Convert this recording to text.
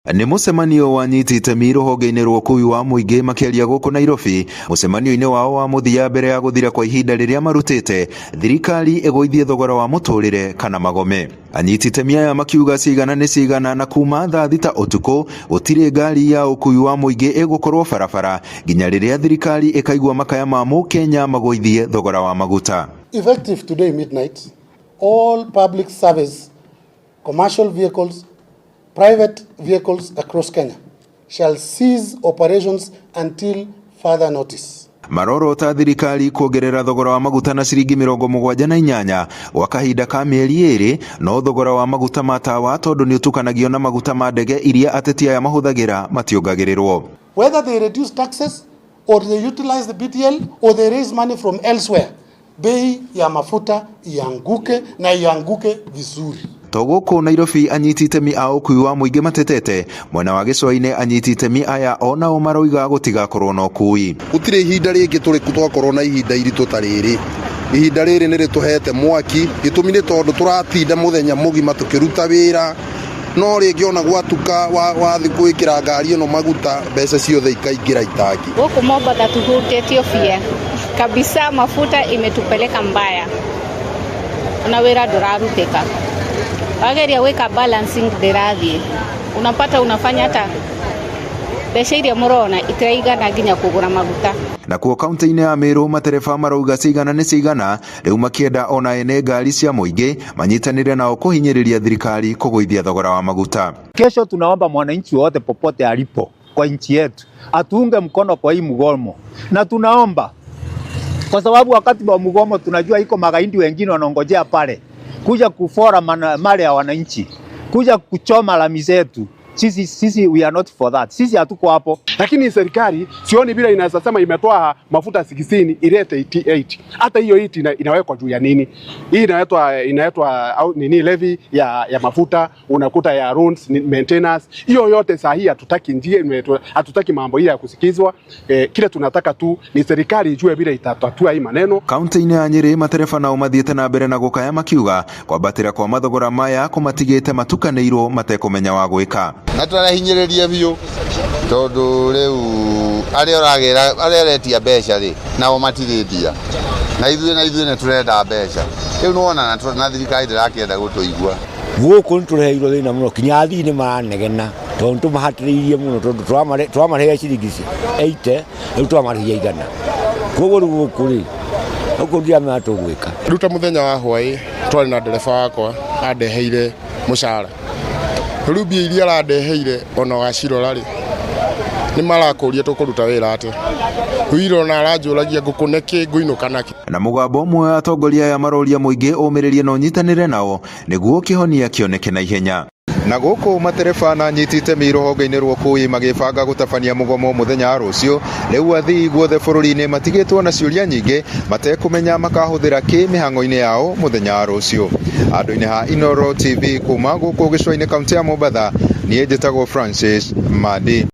Nĩ mũcemanio wa anyiti itemi rũhonge-inĩ rwa ũkui wa mũingĩ makĩaria gũkũ Nairobi mũcemanio-inĩ wao wa mũthia mbere ya gũthira kwa ihinda rĩrĩa marutĩte thirikari ĩgũithie thogora wa mũtũrĩre kana magome. Anyiti itemi aya makiuga cigana nĩ cigana na kuma thaa 6 ũtukũ gũtirĩ ngari ya ũkui wa mũingĩ ĩgũkorwo barabara nginya rĩrĩa thirikari ĩkaigua makaya ma mũkenya magũithie thogora wa maguta. Effective today midnight, all public service, commercial vehicles, private vehicles across Kenya shall cease operations until further notice. Marorota thirikari kuongerera thogora wa maguta na ciringi 78 gwa kahinda ka mĩeri 2, no thogora wa maguta ma tawa tondũ nĩ ũtukanagio na maguta ma ndege iria ateti aya mahũthagĩra mationgagĩrĩrwo. Whether they reduce taxes or they utilize the BTL or they raise money from elsewhere, bei ya mafuta ianguke na ianguke vizuri. To gũkũ Nairobi anyiti itemi a ũkui wa mũingĩ matetete, mwena wa gĩcũa-inĩ anyiti itemi aya onao maroiga gũtigakorwo na ũkui. Gũtirĩ ihinda rĩngĩ tũrĩ twakorwo na ihinda iritũ ta rĩrĩ. Ihinda rĩrĩ nĩ rĩtũhete mwaki, gĩtũmi nĩ tondũ tũratinda mũthenya mũgima tũkĩruta wĩra, no rĩngĩ ona gwatuka wathiĩ gwĩkĩra ngari ĩno maguta mbeca ciothe ikaingĩra itangi. Gũkũ Mombatha tuhutĩtio bia kabisa, mafuta imetupeleka mbaya na wĩra ndũrarutĩka. Wageria gwĩka balancing ndĩrathiĩ, unapata unafanya hata mbeca iria mũrona itiraigana nginya kũgũra maguta. Nakuo kaunti-inĩ ya Meru matereba marauga cigana nĩ cigana rĩu makĩenda ona ene ngari cia mũingĩ manyitanĩre nao kũhinyĩrĩria thirikari kũgũithia thogora wa maguta. Kesho tunaomba mwananchi wote popote alipo kwa nchi yetu atuunge mkono kwa hii mgomo, na tunaomba kwa sababu wakati wa mgomo tunajua iko magaidi wengine wanaongojea pale kuja kufora mali ya wananchi, kuja kuchoma lami zetu. Sisi we are not for that. Sisi hatuko hapo. Lakini serikali sioni vile inaweza sema imetoa mafuta 16 ilete 88. Hata hiyo 8 inawekwa juu ya nini? Hii inaitwa au nini levy ya mafuta, unakuta ya roads maintenance. Hiyo yote saa hii hatutaki njia, hatutaki mambo ile ya kusikizwa. Kile tunataka tu ni serikali ijue vile itatatua hii maneno. Kaunti-inĩ ya Nyĩrĩ matereba nao mathiĩte na mbere na gũkaya makiuga kwambatĩra kwa mathogora maya kũmatigĩte matukanĩirwo matekũmenya wa gwĩka. Na tũrahinyĩrĩria biũ tondũ rĩu arĩa ũragĩra arĩa aretia mbeca rĩ nao matirĩndia na ithuĩ nĩ tũrenda mbeca rĩu nĩwona na thirikari ndĩrakĩenda gũtũigua. Gũkũ nĩ tũreheirwo thĩna mũno kinya athii nĩ maranegena tondũ nĩ tũmahatĩrĩirie mũno tondũ twamarĩhia ciringi 80 rĩu twamarĩhia 100, koguo rĩu gũkũ rĩ gũkũ ndiramenya tũgwĩka. Rĩu ta mũthenya wa hwaĩ twarĩ na ndereba wakwa andeheire mũcara, rĩu mbia iria arandeheire ona wacirora rĩ nĩ marakũria tũkũruta wĩra atĩa, rĩu ona aranjũragia ngũkũ nĩkĩ ngũinũka nakĩ. Na mũgambo ũmwe atongoria aya maroria mũingĩ ũmĩrĩrie na ũnyitanĩre nao nĩguo kĩhonia kĩoneke na ihenya. Na gũkũ matereba na anyiti itemi rũhonge-inĩ rwa ũkui magĩbanga gũtabania mũgomo mũthenya wa rũciũ, rĩu athii guothe bũrũri-inĩ matigĩtwo na ciũria nyingĩ matekũmenya makahũthĩra kĩ mĩhang'o-inĩ yao mũthenya wa rũciũ. Andũ-inĩ ha Inooro TV kuma gũkũ gĩcũa-inĩ kaunti ya Mombatha, niĩ njĩtagwo Francis Madi.